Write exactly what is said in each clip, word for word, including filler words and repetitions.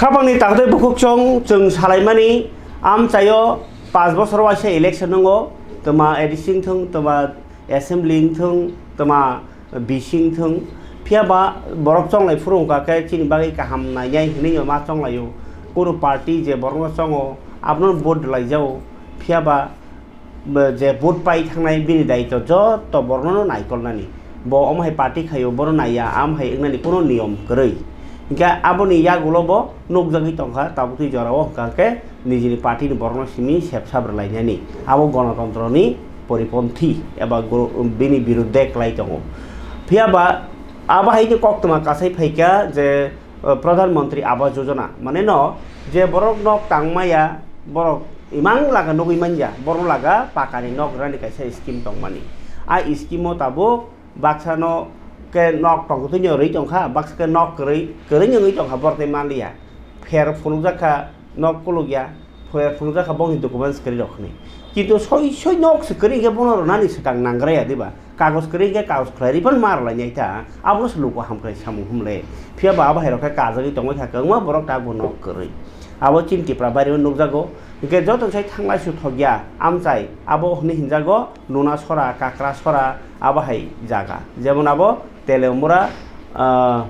Khapangni takdai bukhuk chwng chwng salaimani amchaio panch bosor waisa election wngo, twma A D C wngthwng, twma assembly wngthwng, twma B C wngthwng, phiya ba borok chonglai phuru wngkha khe chini bagwi kaham nainai hinwi ma chonglaio. Kunu party je borokno chongo abono vote rwlaijao, phiya ba bo je vote pai thangnai bini daitw joto borokno naikolnani. Bo omo hai party khaio, bono naiya, am hai wngnani kuno niyom kwrwi. Hinkhe aboni yagulo bo nukjagwi tongkha, tabukni jorao hwnkha khe nijini party ni borokno simi sepsap rwlainani. Abo gonotontroni poriponthi eba gro-, bini birudde kwlai tongo. Phiya ba abo hai khe koktwma kasai phaikha je, uh, Pradhan Mantri Awas Yojana, mane no je borok nok tangmaya, borok imang laga nugwi manya, borok laga pakani nok rani kaisa scheme tongmani. A scheme o tabuk baksa no ke nok tongtwino rwi tongkha, baksa ke nok kwrwi, kwrwi wngwi tongkha, borok tei manliya. Pher phunukjak kha, nok kulukya, pher phunukjak kha, bongni documents kwrwi rok hwnwi. Kintu soi soi nok se kwrwi khe bono rwnani swkang nangrai ya diba? Kagoj kwrwi khe kagoj khlai ri phano ma rwlainai ta, abono se luku hamkrai samung hwnle. Phiya ba abo hai rok khe kajagwi tongwi kha kwbangma borok ta bo nok kwrwi. Abo chini Tipra baireo nukjago. Hinkhe joto sai thanglai su thokya amchai abo hwnwi hinjago Nuna Sora, Kakra Sora, abo hai jaga. Jemon abo Telemura, ah,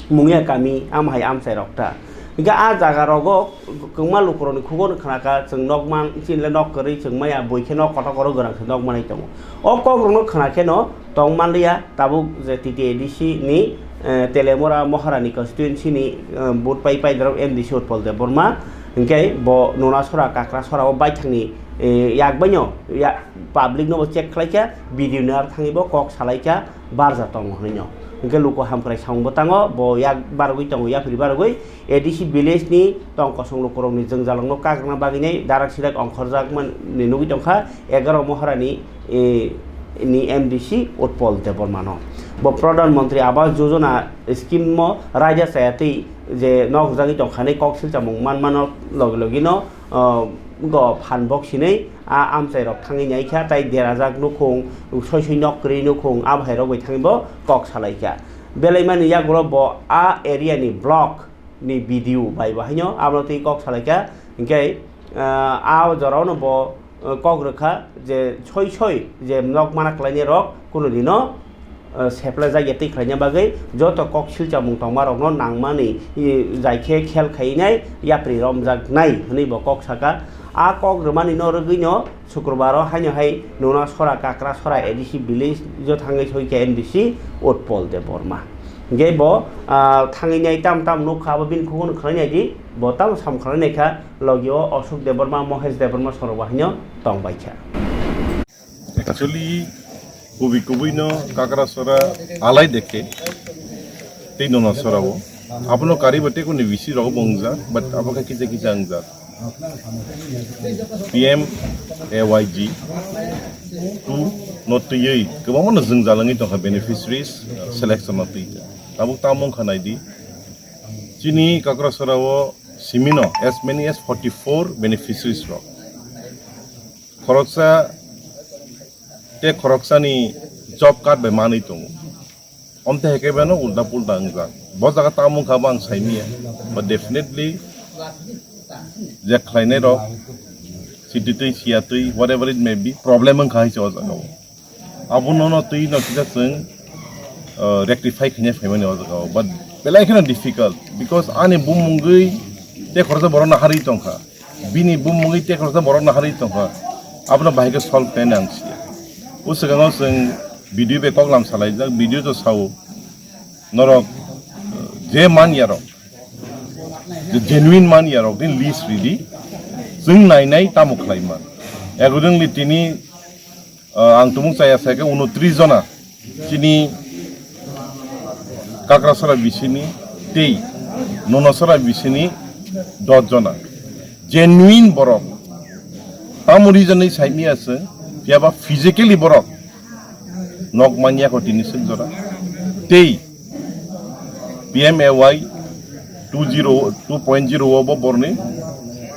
Mungya kami, am hai amchai rok ta. Hinkhe a jaga rogo kwbangma lukurokni khugo khna kha, chwng nok man, chini le nok kwrwi chwng maya, bui khe nok kotor kotor gwnang se nok manwi tongo. O kok rokno khna khe no tong manliya, tabuk je T T A D C ni, eh, Telemura Maharani constituency ni, eh, vote pai pai dorok M D C Utpal Debbarma, hinkhe bo Nuna Sora, Kakra Sora o baithangni, eh, yak baino ya, public no bo check khlai kha, B D O ni ar thangwi bo kok salai kha, barja tongo hwnwi no. Hinkhe luku hamkrai samung bo tango, bo yak barogwi tongo, yapri barogwi, A D C village ni tong kosong lukurokni jwngjalrokno kakrwna bagwinai darak sirak ongkhorjakmani nugwi tongkha egaroh Maharani, eh, ni M D C Utpal Debbarmano. Bo Pradhan Mantri Awas Yojana scheme o raida chayatwi je nok rwjagwi tongkha hinwi kok silchamung manmano logi logi no, ah, go phan bok sinwi a amchai rok thangwi nai kha, tai derajak nukhung, soi soi nok kwrwi nukhung, abo hai rok bai thangwi bo kok salai kha. Belai mani yagulo bo a area ni block ni B D O bai bo haino abono twi kok salai kha, hinkhe, ah, a jorao no bo, ah, kok rwkha je soi soi je nok mana kwlainai rok kuno dino, ah, seplajak ya twi khlaina bagwi joto kok silchamung tongma rokno nangmani, i, jai khe khel khainai yapri romjaknai hwnwi bo kok saka. A kok rwmani no rwgwi no Sukrubaro haino hai Nuna Sora, Kakra Sora A D C village o thangwi soi kha M D C Utpal Debbarma. Hinkhe bo, ah, thangwi nai tam tam nukha, abo bini khugo no khwnai nai di, bo tamo sam khwnai nai kha, logi o Ashok Debbarma, Mohesh Debbarma sorok bo haino tong bai kha. Actually, kubui kubui no Kakra Sora alai dekhe, tei Nuna Sora o. Abono kariba tei kuni V C rok bo wngjak, but abo khe kisa kisa wngjak. P M A Y G two no twiwi kwbangma no jwngjalangwi tongkha beneficiaries selection no twi. Tabuk tamo wngkha naidi. Chini Kakrasora o simino as many as forty-four beneficiaries rok. Khoroksa tei khoroksani job card bai manwi tongo. Omte hai khe beno ulta pulta wngjak. Bo jaga tamo wngkha bo ang saimanya. But definitely je khlainai rok, sititwi, siyatwi, whatever it may be, problem wngkha hai se o jaga o. Abono no twi no kisa chwng, uh, rectify khaina phaimani o jaga o. But belai kheno difficult, because ani bumungwi tei khoroksa borok naharwi tongkha. Bini bumungwi tei khoroksa borok naharwi tongkha, abono bahai khe solve khlaina ang siya. O swkango chwng B D O bai koklam salaijak, B D O to sao, norok, uh, je manyarok, je genuine manyarok ni list ridi, chwng nainai tamo khlai man. Accordingly tini, uh, ang tumung chaya sai khe unotris jona chini Kakrasora bisini tei Nunasora bisini dos jona genuine borok. Tamo reason ni saimanya se, phiyaba physically borok nok manya ko tini sik jora. Tei P M A Y two zero, two point zero o bo borni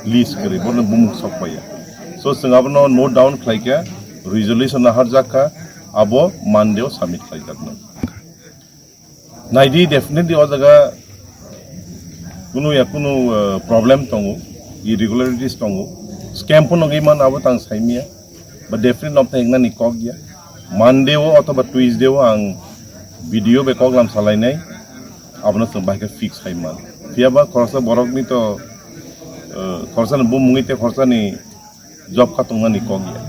list kwrwi, borni bumung sok paiya. So chwng abono note down khlai kha, resolution naharjak kha, abo Monday o submit khlaijaknai. Naidi, definitely o jaga Kunu ya kunu, eh, problem tongo, irregularities tongo, scam pono gwi man abo tang saimiya, ba definitely nokthai wngnani kok ya. Monday o othoba Tuesday o ang B D O bai koklam salainai, abono chwng bahai khe fix khai man. Phiya ba khoroksa borokni to, eh, khoroksa ni bumungwi tei khoroksa ni job kha tongnani kok ya.